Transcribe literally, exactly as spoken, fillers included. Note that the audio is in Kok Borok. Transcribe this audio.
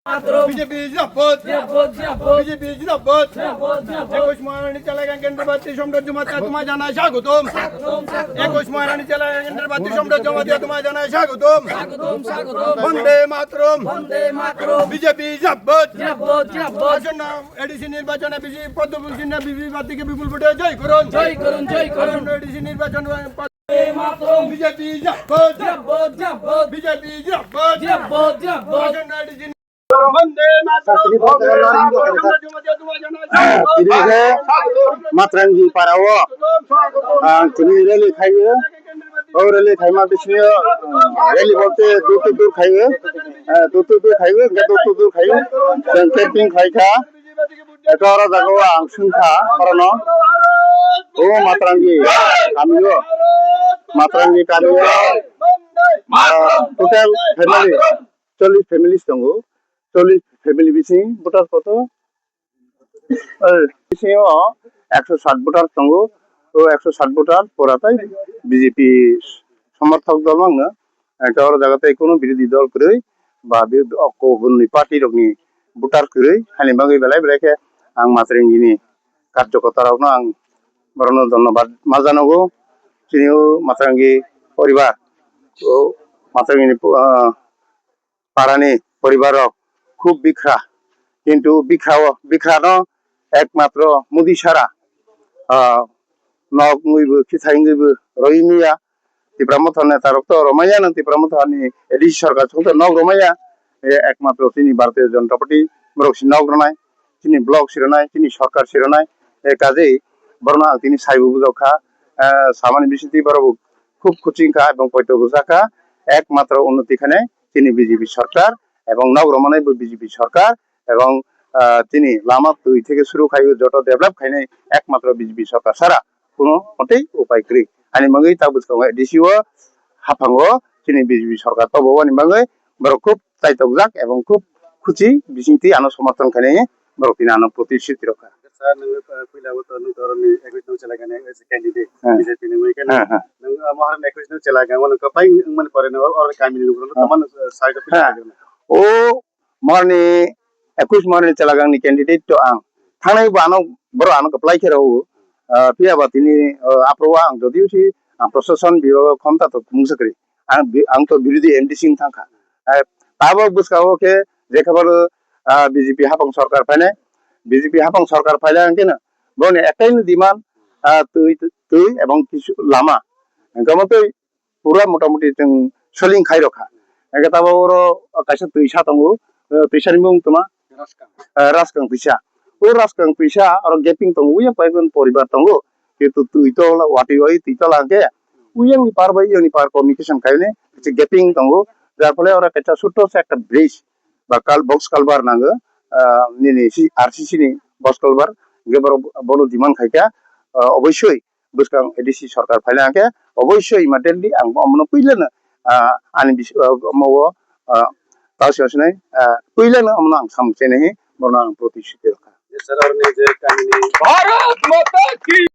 মাতরম। বিজেপি জিন্দাবাদ। জিন্দাবাদ, জিন্দাবাদ। বিজেপি জিন্দাবাদ। জিন্দাবাদ, জিন্দাবাদ। একুশ মহারানী চালাগাং কেন্দ্রীয় প্রার্থী সম্রাট জুমাতিয়া তোমায় জানাই স্বাগতম। স্বাগতম, স্বাগতম। একুশ মহারানী চালাগাং কেন্দ্রীয় প্রার্থী সম্রাট জুমাতিয়া তোমায় জানাই স্বাগতম। স্বাগতম, স্বাগতম। বন্দে মাতরম। বন্দে মাতরম। বিজেপি জিন্দাবাদ। জিন্দাবাদ, জিন্দাবাদ। আসন্ন এডিসি নির্বাচনে বিজেপি পদ্মফুল সিনহা বিজেপি প্রার্থীকে বিপুল ভোটে জয় করুন। জয় করুন, জয় করুন। আসন্ন এডিসি নির্বাচন বন্দে মাতরম। বিজেপি জিন্দাবাদ। জিন্দাবাদ, জিন্দাবাদ। বিজেপি জিন্দাবাদ। জিন্দাবাদ, জিন্দাবাদ। আসন্ন এডিসি বন্দে মাতরম। Tini khe Matrangi para o, ang tini rally khaio, o rally khaima bisingo, rally bolte door to door khaio, door to door khaio, hwnkhe door to door khaio, chwng camping khaikha, eko oro jaga o ang swngkha orono, o Matrangi kami o, Matrangi kami o, total family, chollish families tongo, chollish family bising voter koto, eh, bisingo ekso sat voter tongo, o ekso sat voter pura tai B J P somorthok dol wngno, hwnkhe oro jaga tei kunu birodhi dol kwrwi ba bi-, o kubunni party rokni voter kwrwi, hani bagwi belai belai khe ang Matrangi ni karjokorta rokno ang borokno dhonnobad ma janogo, chini o Matrangi poribar, o Matrangi ni, ah, parani poribar rok khub bikra, kintu bikra o, bikra no ekmatro Modi sara, ah, nok wngwi bo, kithai wngwi bo rwi manya. Tipra Motha neta rok to rwmaya nang, Tipra Motha ni A D C sarkar song to nok rwmaya, e, ekmatro chini Bharatiya Janata Party borok si nok rwnai, chini block si rwnai, chini sarkar si rwnai, e, kajei borokno ang tini saibo bujok kha, e, samani bisingtwi borok bo khub kuching kha ebong poito bwsa kha, ekmatro unnoti khane chini B J P sarkar ebong nok rwmani bo B J P sarkar ebong, ah, chini lama twi theke suru khai joto develop khainai ekmatro B J P sarkar sara kuno motei upai kwrwi. Ani bagwi ta bwskango A D C o haphango chini B J P sarkar tobo ani bagwi borok khub chaitokjak ebong khub khuchi bisingtwi ano somorthon khainai borok tini ano protishruti rwkha. Sir, nwng, uh, puila o to nwng to oroni ekwis nung chelai gani as a candidate, Hmm. B J P ni wngwi khe Hmm, hmm. Nwng, uh, mohor ni ekwis nung chelai gani, nwng kwplai wngmani pore nwng oro kami ni lukurok Hmm. Tamano, uh, side of Hmm. O Morni ekwis morni chelagangni candidate to ang. Thangnai bo ano, borok ano kwplai khe rw-o. Ah, phiya ba tini, ah, aphuru ang jodiyo si, ah, proshashan bibhago khomta to mungsa kwrwi. Ang bi-, ang to birodhi M D C wng thangkha. Ah, tabok bwskango khe je khe balo, ah, B J P hapang sarkar phainai, B J P hapang sarkar phailai ang khe no boni ektai no demand, ah, twi, twi ebong kisu lama. Hwnkhe omo twi pura motamuti chwng soling khai rokha. Hwnkhe tabok oro kaisa twisa tongo, eh, twisani mung tongma, Raskang. Eh, Raskang twisa. O Raskang twisa oro gaping tongo, uyang kaijaknai poribar tongo. Kintu twi to watwi oi twi to langkhe, uyangni par bai yangni par communication khainai kaisa gaping tongo. Jar phole oro kaisa sutto se ekta bridge ba kal-, box culvert nango, ah, nini si R C C ni box culvert, hwnkhe borok bono demand khaikha, ah, oboisoi bwskang A D C sarkar phaina hwnkhe oboisoi immediately ang omono puilano, ah, ani bis-, ah, omo o, ah, tao se sinai, ah, puilano omono ang samung chenai hi bono ang protishruti rwkha. Yes, sir, oroni je kamini Bharat Mata Ki!